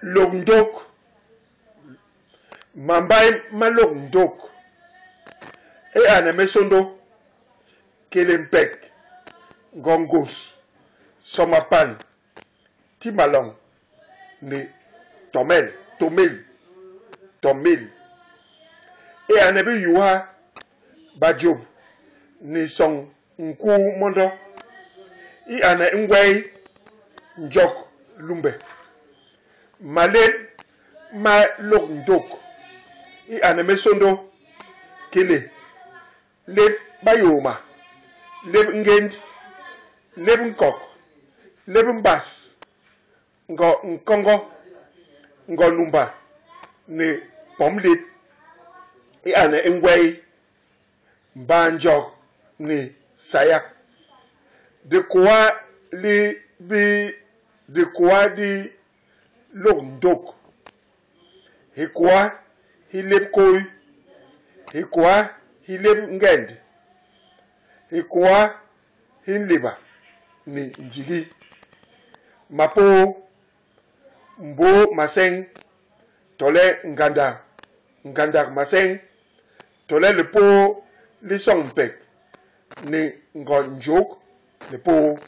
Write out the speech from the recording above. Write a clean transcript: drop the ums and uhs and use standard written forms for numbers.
Lôk Ndôk, Mambay ma Lôk Ndôk i ane Mesôndô, Kelempek, Ngoñgôs, Somapan, Timaloñ ni Tomel, Tômél, Tômél. I ane Biyuha, Badjob ni Soñ Nkuu mondo i ane Ngwey, Njok Lumbe. Malép ma Lôk Ndôk i ane Mesôndô, Kélé, Lép Bayôôma, Lép Ngénd, Lép Nkok, Lép Mbas, Ngo Nkongo, Ngo Numba ni Pom Lép i ane Ngwey. Mbanjok ni Sayak. Dikôa li bi dikôa di Lôk Ndôk, hikôa hi lép Kôi, hikôa hi lép Ngend, hikôa hi Nléba ni Njigi. Mapôô, Mbôô Maseñ tole ngandak ngandak maseñ tole lipôô li soñ mpek ni ngo njok lipôô.